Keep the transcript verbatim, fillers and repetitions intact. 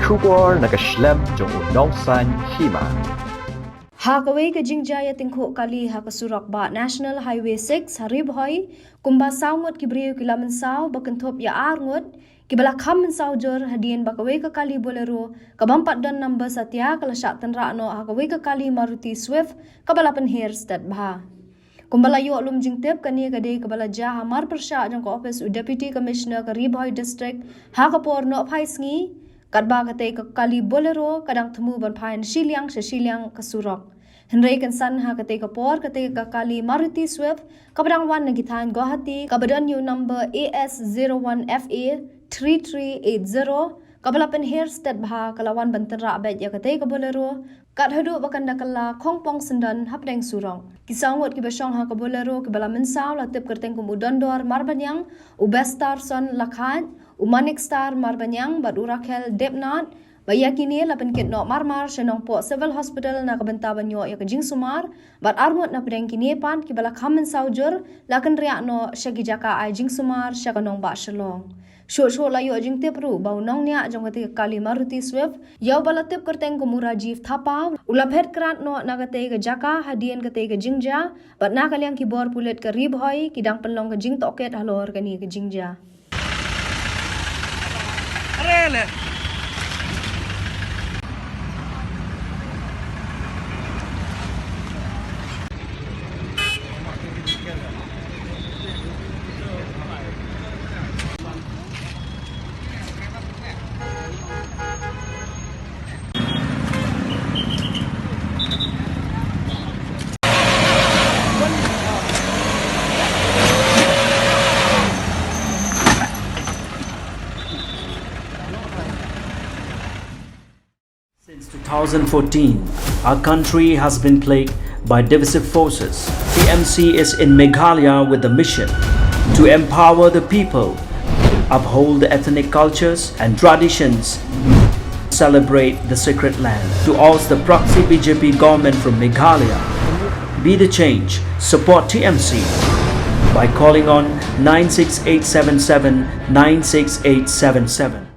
Khubor na ka shlem jong u nongsan hima. Ha kawei ka jingjia tyngkhuh kali ha ka surok bah National Highway six ha Ri Bhoi, kumba saw ngut ki briew ki la mynsaw ba kynthup ïa ar ngut kiba la kham mynsaw jur hadien ba kawei ka kali Bolero kaba ym pat don number satia ka la shah tynrah noh ha kawei ka kali Maruti Swift kaba la pynher stet bha. Kumba la ïoh lum jingtip, kane ka dei kaba la jia ha mar pyrshah jong ka ophis u Deputy Commissioner ka Ri Bhoi District ha ka por nohphai sngi, katba katei ka kali Bolero ka dang thmu ban phai na shiliang sha shiliang ka surok. Hynrei kynsan ha katei ka por, katei ka kali Maruti Swift kaba dang wan na ki thaiñ Guwahati kaba don ïa u number A S zero one F A three three eight zero kaba la pynher stet bha ka la wan ban tynrah beit ïa katei ka Bolero, kat haduh ba kan da kylla khongpong syndon hapdeng surok. Ki saw ngut kiba shong ha ka Bolero kiba la mynsaw la tip kyrteng kum u Dondor Marbaniang, u Bestarson Lakhaid, u Manik Star Marbaniang bad u Rakhel Debnath, ba ïa kine la pynkit noh marmar sha Nongpoh Civil Hospital na ka bynta ban ïoh ïa ka jingsumar, bad ar ngut napdeng kine pat kiba la kham mynsaw jur la kynriah noh sha ki jaka ai jingsumar sha ka nongbah Shillong. Shuh shuh la ïoh jingtip ruh ba u nongniah jong katei ka kali Maruti Swift, ïa uba la tip kyrteng kum u Rajiv Thapa, u la phet krad noh na katei ka jaka hadien katei ka jingjia, bad na ka liang ki bor pulit ka Ri Bhoi ki dang pynlong ka jingtohkit halor kane ka jingjia. Since two thousand fourteen, our country has been plagued by divisive forces. T M C is in Meghalaya with the mission to empower the people, uphold the ethnic cultures and traditions, celebrate the sacred land. To oust the proxy B J P government from Meghalaya, be the change, support T M C by calling on nine six eight seven seven nine six eight seven seven.